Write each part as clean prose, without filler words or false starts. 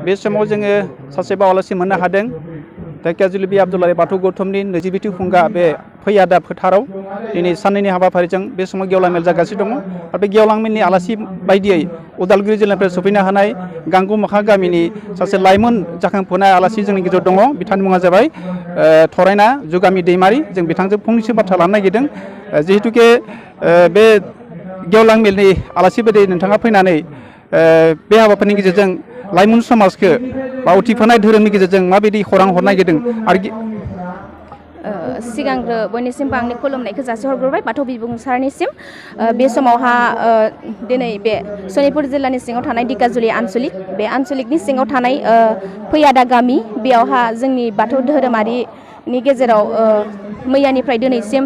बे समाव जोङो सासे बावालासि मोननो हादों धेकियाजुलि बि आब्दुल्लाह बाथौ गौथुमनि 22थि खुंगा बे फैयादा फोथाराव दिनै साननैनि हाबाफारिजों बे समाव गेवलां मेल जागासिनो दङ आरो बे गेवलां मेलनि आलासि बायदियै उदालगुरि जिल्लानिफ्राय सफैनो हानाय गांगुमखा गामिनि सासे लाइमोन जाखांफुनाय आलासि जोंनि गेजेराव दङ। बिथांनि मुङा जाबाय थरायना जुगामि दैमारि। जों बिथांजों फंनैसो बाथ्रा लानो नागिरदों जिहेतुके बे गेवलां मेलनि आलासि बायदि नोंथाङा फैनानै बे हाबाफारिनि गेजेरजों लाइमोन समाजखौ बा उथिफानाय धोरोमनि गेजेरजों माबायदि खौरां हरनो नागिरदों आरो सिगांग्रो बयनिसिमबो आंनि खुलुमनायखौ जासिहरग्रोबाय बाथौ बिबुंसारनिसिम बे समावहा दिनै बे सनितपुर जिल्लानि सिङाव थानाय धेकियाजुलि आनसलिक बे आनसलिकनि सिङाव थानाय फैयादा गामि बेयावहा जोंनि बाथौ धोरोमारिनि गेजेराव मैयानिफ्राय दिनैसिम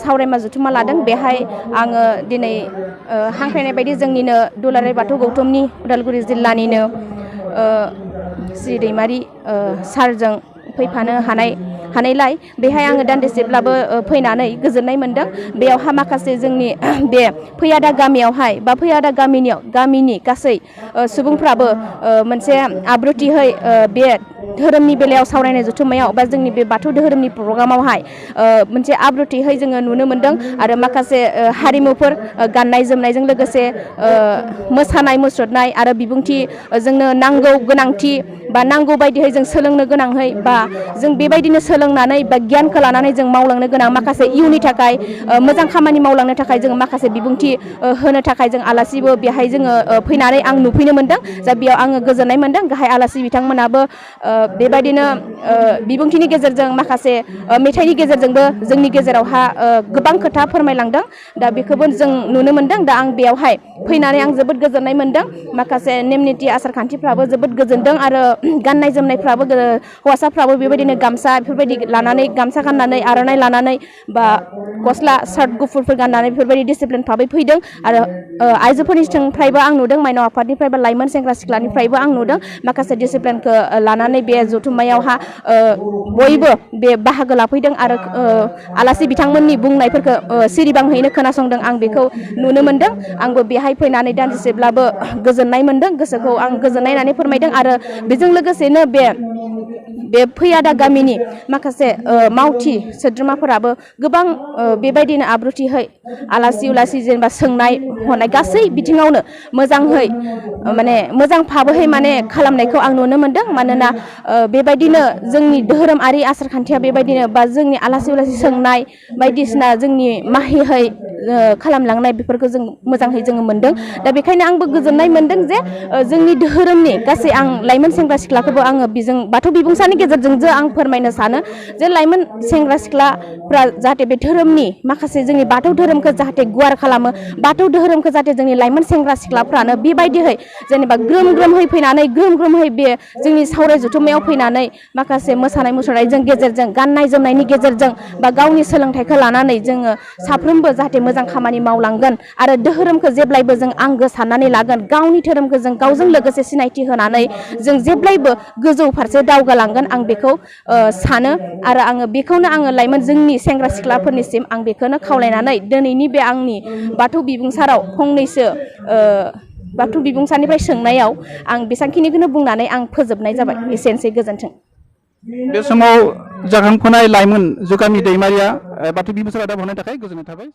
सावरायमा जथुमा लादों। बेहाय आङो दिनै हांख्रायनाय बायदि जोंनिनो दुलाराय बाथौ गौथुमनि उदालगुरि जिल्लानिनो श्री दैमारि सारजों फैफानो हानायलाय बेहाय आङो दान्दिसेब्लाबो फैनानै गोजोननाय मोन्दों। बेयावहा माखासे जोंनि बे फैयादा गामियावहाय बा फैयादा गामिनि गासै सुबुंफ्राबो मोनसे आब्रुथियै बे धोरोमनि बेलायाव सावरायनाय जथुम्मायाव बा जोंनि बे बाथौ धोरोमनि प्रग्रामावहाय मोनसे आब्रुथियै जोङो नुनो मोन्दों आरो माखासे हारिमुफोर गाननाय जोमनायजों लोगोसे मोसानाय मुसुरनाय आरो बिबुंथि जोंनो नांगौ गोनांथि बा नांगौ बायदियै जों सोलोंनो गोनांहै बा जों बेबायदिनो सोलोंनानै बा गियानखौ लानानै जों मावलांनो गोनां माखासे इयुननि थाखाय मोजां खामानि मावलांनो थाखाय जों माखासे बिबुंथि होनो थाखाय जों आलासिबो बेहाय जोङो फैनानै आं नुफैनो मोन्दों। जा बेयाव आङो गोजोननाय मोन्दों। गाहाय आलासि बिथांमोनाबो बेबायदिनो बिबुंथिनि गेजेरजों माखासे मेथाइनि गेजेरजोंबो जोंनि गेजेरावहा गोबां खोथा फोरमायलांदों। दा बेखौबो जों नुनो मोन्दों। दा आं बेयावहाय फैनानै आं जोबोद गोजोननाय मोन्दों। माखासे नेम निथि आसार खान्थिफ्राबो जोबोद गोजोनदों आरो गाननाय जोमनायफ्राबो हौवासाफ्राबो बेबायदिनो गामसा बेफोरबायदि लानानै गामसा गाननानै आर'नाइ लानानै बा गस्ला सार्ट गुफुरफोर गाननानै बेफोरबायदि डिसिप्लिन भाबै फैदों आरो आइजोफोरनिफ्रायबो आं नुदों माइनाव आफादनिफ्राय बा लाइमोन सेंग्रा सिख्लानिफ्रायबो आं नुदों माखासे डिसिप्लिनखौ लानानै बे जथुम्मायावहा बयबो बे बाहागो लाफैदों आरो आलासि बिथांमोननि बुंनायफोरखौ सिरिबांहैनो खोनासंदों। आं बेखौ नुनो मोन्दों। आंबो बेहाय फैनानै दान्दिसेब्लाबो गोजोननाय मोन्दों। गोसोखौ आं गोजोननाय होननानै फोरमायदं आरो बेजों लोगोसेनो बे फैयादा गामिनि माखासे मावथि सोद्रोमाफोराबो गोबां बेबायदिनो आब्रुथियै आलासि उलासि जेनेबा सोंनाय हनाय गासै बिथिङावनो मोजाङै माने मोजां भाबै माने खालामनायखौ आं नुनो मोन्दों। मानोना बेबायदिनो जोंनि धोरोमारि आसार खान्थिया बेबायदिनो बा जोंनि आलासि उलासि सोंनाय बायदिसिना जोंनि माहिहै खालामलांनाय बेफोरखौ जों मोजाङै जोङो मोन्दों। दा बेखायनो आंबो गोजोननाय मोन्दों जे जोंनि धोरोमनि गासै आं लाइमोन सेंग्रा सिख्लाखौबो आङो बेजों बाथौ बिबुंसारनि गेजेरजों आं फोरमायनो सानो जे लाइमोन सेंग्रा सिख्लाफ्रा जाहाथे बे धोरोमनि माखासे जोंनि बाथौ धोरोमखौ जाहाथे गुवार खालामो। बाथौ धोरोमखौ जाहाथे जोंनि लाइमोन सेंग्रा सिख्लाफ्रानो बेबायदिहै जेनेबा ग्रोम ग्रोमहै फैनानै ग्रोम ग्रोमहै बे जोंनि सावराय जथुम्मायाव फैनानै माखासे मोसानाय मुसुरनायजों गेजेरजों गाननाय जोमनायनि गेजेरजों बा गावनि सोलोंथाइखौ लानानै जोङो साफ्रोमबो जाहाथे मोजां खामानि मावलांगोन आरो धोरोमखौ जेब्लायबो जों आंगो साननानै लागोन। गावनि धोरोमखौ जों गावजों लोगोसे सिनायथि होनानै जों जेब्लायबो गोजौ फारसे दावगालांगोन आं बेखौ सानो आरो आङो बेखौनो आङो लाइमोन जोंनि सेंग्रा सिख्लाफोरनिसिम आं बेखौनो खावलायनानै दिनैनि बे आंनि बाथौ बिबुंसाराव फंनैसो बाथौ बिबुंसारनिफ्राय सोंनायाव आं बेसांखिनिखौनो बुंनानै आं फोजोबनाय जाबाय। एसेनोसै गोजोन्थों। बे समाव जाखांफुनाय लाइमोन जुगामि दैमारिया बाथौ बिबुंसार आयदा हरनायनि थाखाय गोजोननाय थाबाय।